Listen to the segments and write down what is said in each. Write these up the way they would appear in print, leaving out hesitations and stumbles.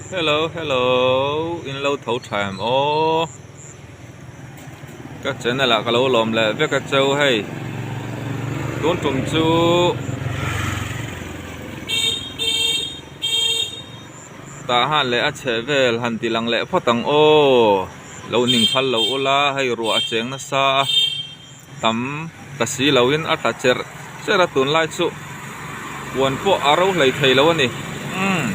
Hello hello in lo tho tha em aw ka channel ah ka lo lawm leh vek a cheu hei tun tum chu tah han leh a chheh vel han ti lang leh phawt ang aw lo ning phal lo ula hei ruah a cheng nasa a tam ta si lo in a tla cherh cherh a tunlai chu huan pawh a ro hlei thei lo a ni umm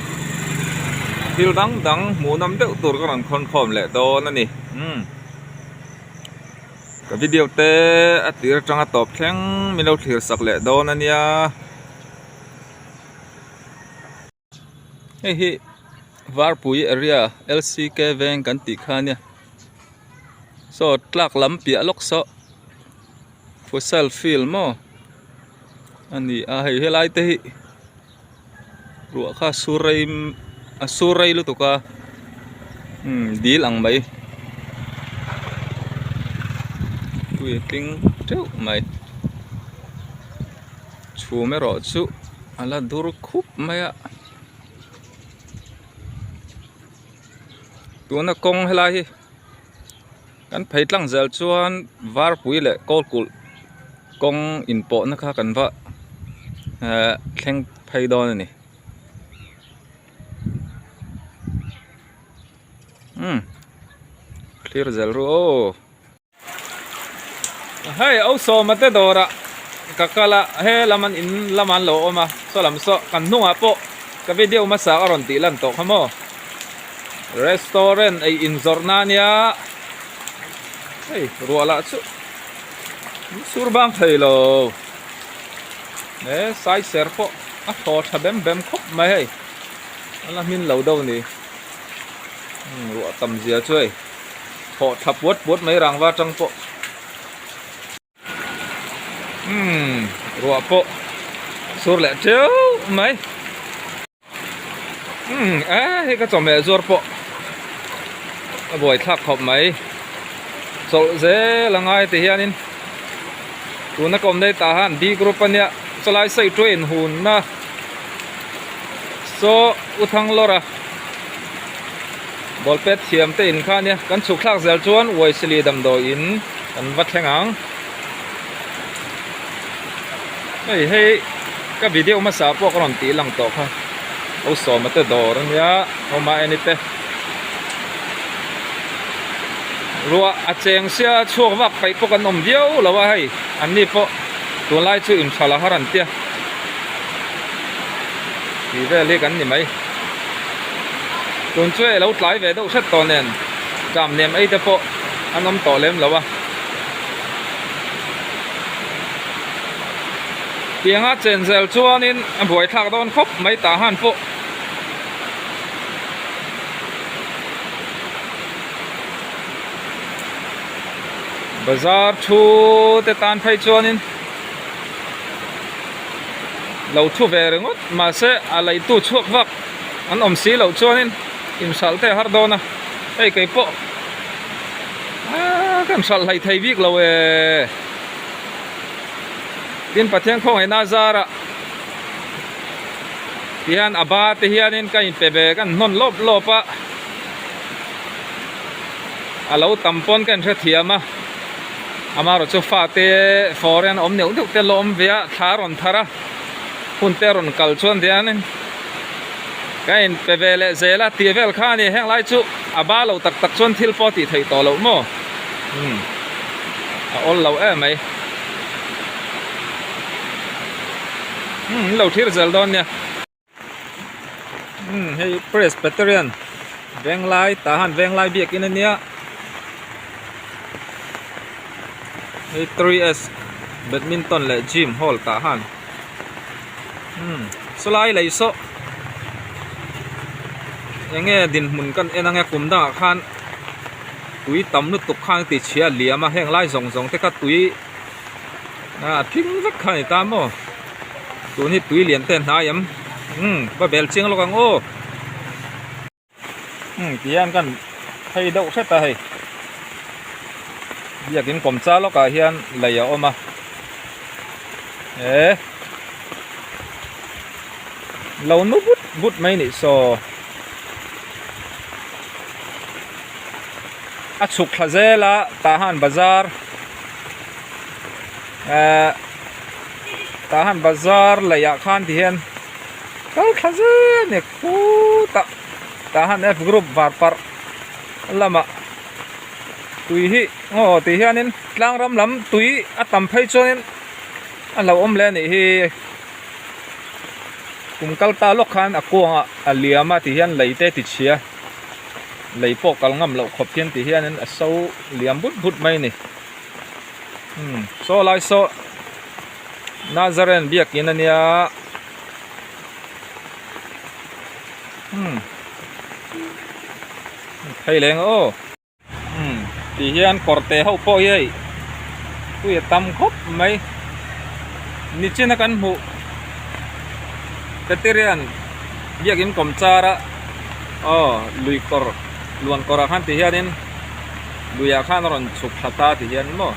thil dang dang hmuh nawm deuh tur ka rawn khawn khawm leh dawn a ni umm ka video te a tir atanga tawp thleng min lo thlir sak leh dawn a nia. Hei hi Varpui area L_C_K veng kan tih kha ania saw tlak lam piah lawk saw futsal field maw a ni a hei helai te hi ruah kha a sur rei a sur rei lutuk a umm dil ang mai tui a tling teuh mai. Chhum erawh chu a la dur khup mai a tuna kawng helai hi kan phei tlang zel chuan varpui leh kawlkulh kawng inpawhna kha kan va ehh thleng phei dawn a ni umm thlir zel ru aw. Hei au sawma te dawrah ka kal a he lam an in lam an lo awm a saw lam saw kan hnungah pawh ka video hmasa a rawn tih lan tawh kha maw restaurant ei inzawrh na ania hei ruah lah chu sur bang thei lo he sai ser pawh a thaw tha bem bem khawp mai hei a la hmin lo deuh a ni ruah tam zia chu hei. Thawh tha puat puat mai rangva atang pawh umm ruah pawh sur leh teuh mai umm e hei ka chawhmeh zuar pawh a buai thlak khawp mai chawlh zel a ngai ti hianin tuna ka awm daih tah han D group ania chawlai sawi train hunna saw u Thanglawra. Ball pet thiam te in kha ania kan chhuk thlak zel chuan Uaisili damdawi in kan va thleng ang. Hei hei ka video hmasa pawh ka rawn tih lang tawh kha lo sawma te dawr ania homa eni te ruah a cheng sia chhuak vak paih pawh kan awm viau lo a hei an ni pawh tunlai chu intha la har an tia tih vel hi kan ni mai. Tun chu hei lo tlai ve deuh hret tawh nen ṭam nem ei te pawh an awm tawh lem lo a. Tianga chen zel chuanin a buaithlak dawn khawp mai tah han pawh. Bazar thu te tan phei chuanin lo thu ve ringawt mahse a leitu chhuak vak an awm si loh chuanin inhralh te a har dawn a hei kei pawh aaa kan hralh hlei thei bik lo e tin Pathian khawngaihna a zarah tihian a ba te hianin ka inpe ve ka hnawn lawp lawp a a lo tam pawn ka inhrethiam a. Amaherawh chu fate foreign awm neuh neuh te la awm ve a thla a rawn thar a hun te a rawn kal chuan dianin ka in pe ve leh zel a tih vel kha a ni heng lai chu a ba lo tak tak chuan thil pawh a tih theih tawh loh maw umm a awl lo em mai umm in lo thlir zel dawn nia. Umm hei Presbyterian Venglai tah han Venglai biakin ania hei 3S badminton leh gym hall tah han umm sawlai lei saw enge dinhmun kan en ange kum dangah khan tui tam lutuk khan ti chhia a liam a heng lai zawng zawng te kha tui a thing vek kha a ni ta maw. Tun hi tui lian te hnai em umm va bel chiang lawk ang aw umm ti hian kan phei deuh hret a hei biakin kawm char lawkah hian lei a awm a eh lo nu but but mai nih saw. A chhuk thla zel a tah han bazar ehh tah han bazar laih ah khan ti hian kal thla zel a ni khutah tah han f group var parh lamah tui hi aw ti hianin tlang ram lam tui a tam phei chuanin a hlauhawm hle a nih hi. Kum kal ta lawk khan a kuangah a liam a ti hian lei te ti chhia lei pawh kal ngam loh khawp hian ti hianin a so liam but but mai a ni umm saw lai saw Nazareth biakin a nia umm phei leng aw. Umm ti hian kawr te ho pawh hi hei tui a tam khawp mai nichina kan hmuh Petirian biakin kawm char a aw lui kawr luan kawr ah khan ti hianin luiah khan a rawn chhuk thla ta ti hian maw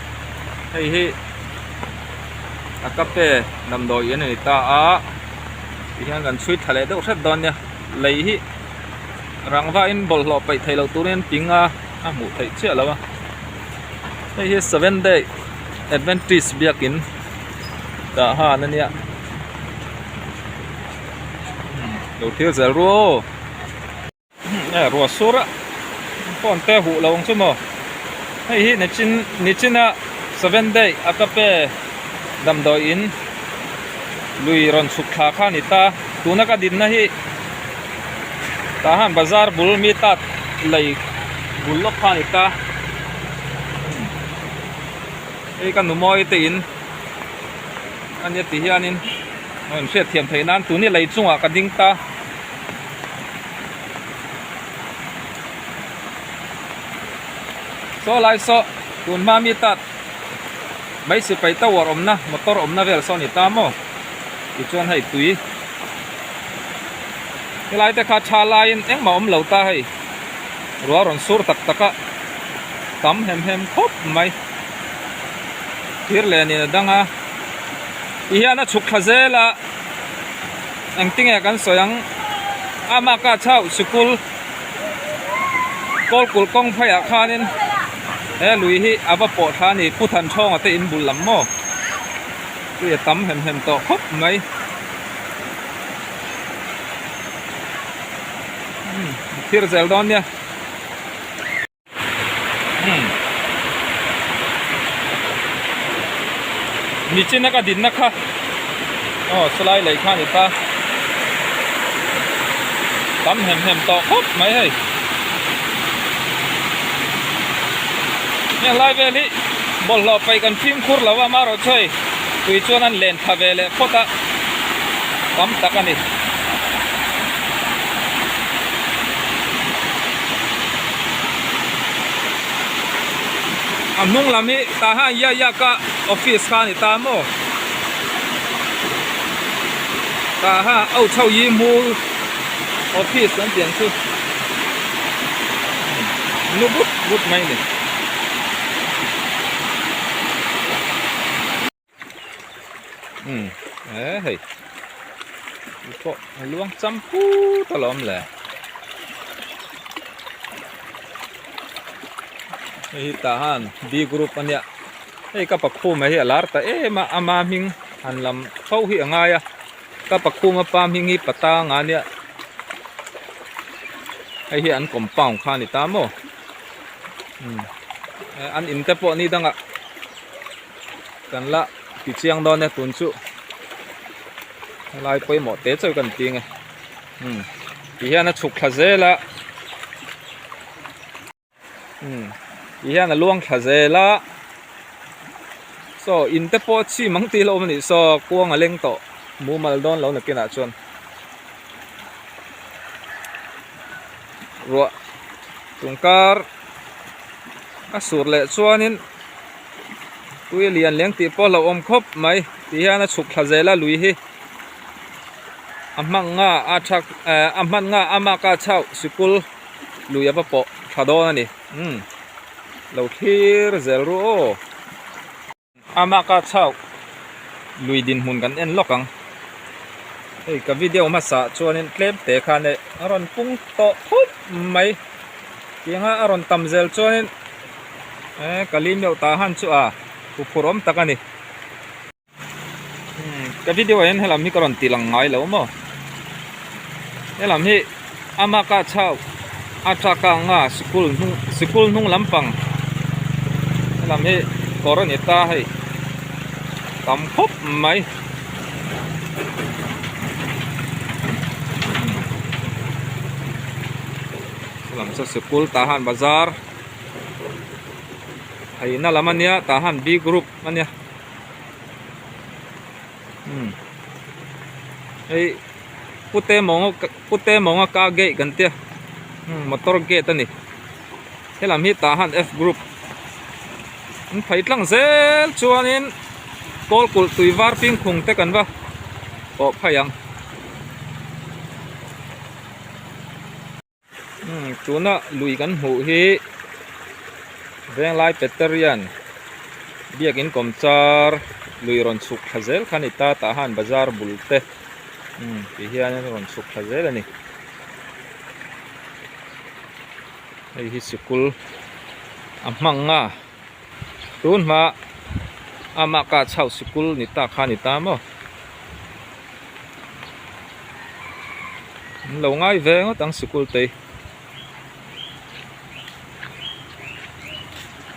hei hi a cafe damdawi in a ni ta a ti hian kan chhui thla leh deuh hrep dawn nia lei hi. Rangva in bawlhhlawh paih theih loh turin ping a a hmuh theih chiah lo a hei hi seven day adventist biakin tah han a nia lo thil zel ru aw e ruah sur a phone te huh lo ang chu maw hei hi nichin nichina seven day agape damdawi in lui rawn chhuk thla kha a ni ta tuna ka dinna hi. Tah hian bazar bul mi tat lei bul lawk kha a ni ta hei ka nu mawi te in a nia ti hianin a in hriat thiam theih nan tun hi lei chungah ka ding ta. Saw lai saw tun hma mi tat mai sipai tower awmna motor awmna vel saw a ni ta maw tichuan hei tui. Helai te kha tha laiin engmah awm lo ta hei ruah rawn sur tak tak a tam hem hem khawp mai thir lenin a dang a ti hian a chhuk thla zel a engtinge kan sawi ang amah ka chauh sikul kawlkulh kawng pheiah khanin he lui hi a va pawh thla a ni pu Thanchawnga te in bul lam maw tui a tam hem hem tawh khawp mai. Thir zel dawn nia Nichina ka dinna kha aw salai lei kha a ni ta tam hem hem tawh khawp mai hei heng lai vel hi bawlhhlawh paih kan fimkhur lo a amaherawhchu hei tui chuan an len thla ve leh phawt a tam tak a ni. A hnung lam hi tah hian ya ya ka office kha a ni ta maw tah hian au chho yi mu office an tih ang chu nu but but mai a ni. Umm e hei tui pawh a luang cham put alawm le hei hi tah han b group a nia hei ka pakhuma hi a lar ta em a ama hming han lam fo hi a ngai a ka pakhuma pa hming hi patanga a nia hei hi an compound kha a ni ta maw umm an in te pawh ni dangah. Kan la ti chiang dawn e tun chu helai pawimawh te chauh kan ting e umm ti hian a chhuk thla zel a umm ti hian a luang thla zel a saw in te pawh chim ang tih hlauhawm a nih saw kuang a leng tawh mumal dawn lo nakinah chuan ruah tungkar a sur leh chuanin. Tui a lian leng tih pawh a hlauhawm khawp mai ti hian a chhuk thla zel a lui hi a hmang nga a tha eh a hman nga a maka chauh sikul lui a va pawh thla dawn a ni umm lo thlir zel ru aw a maka chauh lui dinhmun kan en lawk ang hei ka video hmasa chuanin tlem te khan eh a rawn pung tawh khawp mai tianga a rawn tam zel chuanin. E ka lim deuh tah han chu a huphurh awm tak a ni. Ka video ah hian helam hi ka rawn ti lang ngai lo maw helam hi ama ka chau a truck anga sikul hnung sikul hnung lampang helam hi kawr a ni ta hei tam khawp mai. Helam chu sikul tah han bazar pheina lam a nia tah han b group a nia. Umm hei pute mawnga pute mawnga ka gate kan tia umm motor gate a ni helam hi tah han f group an phei tlang zel chuanin kawl kulh tui var ping khung te kan va pawh phei ang. Umm tuna lui kan hmuh hi Venglai Peterian biakin kawmchar lui rawn chhuk thla zel kha a ni ta tah han bazar bul te umm ti hian a rawn chhuk thla zel a ni hei hi sikul a hmang a tun hma amah kah chhoh sikul ni tak kha a ni ta maw. An lo ngai ve ngawt ang sikul te hi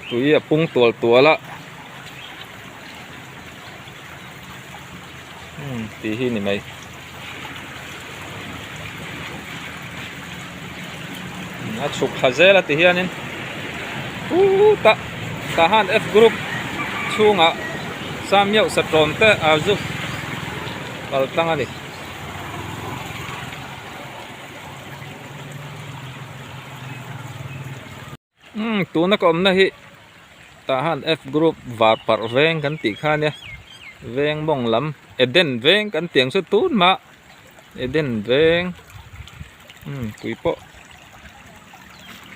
tui a pung tual tual a umm tih hi ni mai a chhuk thla zel a ti hianin uuu tah tah han f group chhungah sameuh satawm te a zu kal tlang a ni. Umm tuna ka awmna hi tah han f group var parh veng kan tih kha ania veng mawng lam eden veng kan tih ang chu tun mah eden veng umm tui pawh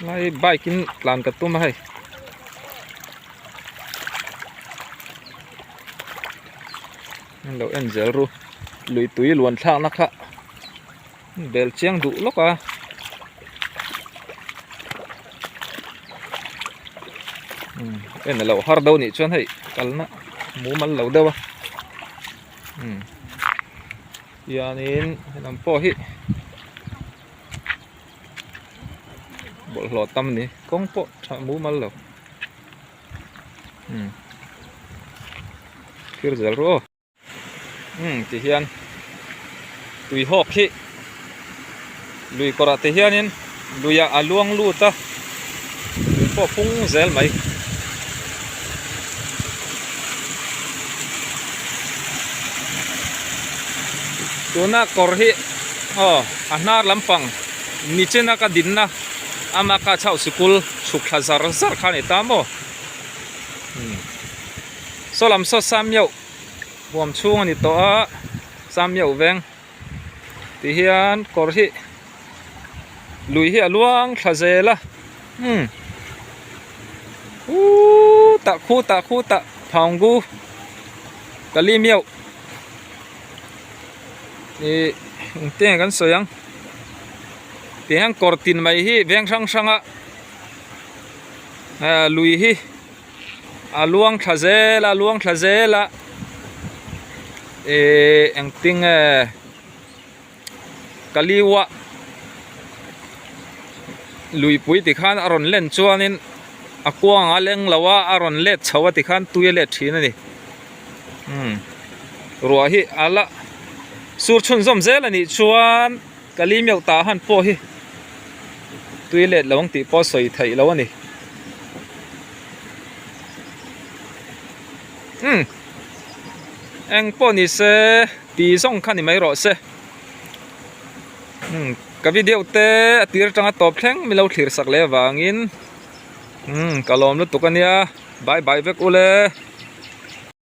lai bike in tlan ka tum a hei. An lo en zel ru lui tui luan thlakna kha bel chiang duh lawk a umm en a lo har deuh anih chuan hei kalna mumal lo deuh a umm hianin helam pawh hi bawlhhlawh tam a ni kawng pawh tha mumal lo. Umm thlir zel ru aw umm ti hian tui hawk hi lui kawrah te hianin luiah a luang lut a tui pawh a pung zel mai. Tuna kawr hi aw a hnar lampang nichina ka dinna ama ka chauh sikul chhuk thla zar zar kha a ni ta maw umm saw lam saw sameuh huam chhung a ni tawh a sameuh veng ti hian kawr hi lui hi a luang thla zel a umm uuh tah khu tah khu tah phaunggu kali miauh ih engtin nge kan sawi ang ti hian kawr tin mai hi veng hrang hrang a ah lui hi a luang thla zel a luang thla zel a ihh engtin nge kaliua luipui tikhan a rawn len chuanin a kuang a leng lo a a rawn let chho a tikhan tui a let thin a ni umm ruah hi a la sur chhunzawm zel a nih chuan kali meuh tah han pawh hi tui let lo ang tih pawh a sawi theih loh a ni umm eng pawh ni se ti zawng kha ni mai rawh se umm ka video te a tir atanga tawp thleng min lo thlir sak leh avangin umm ka lawm lutuk a nia bye bye vek ule.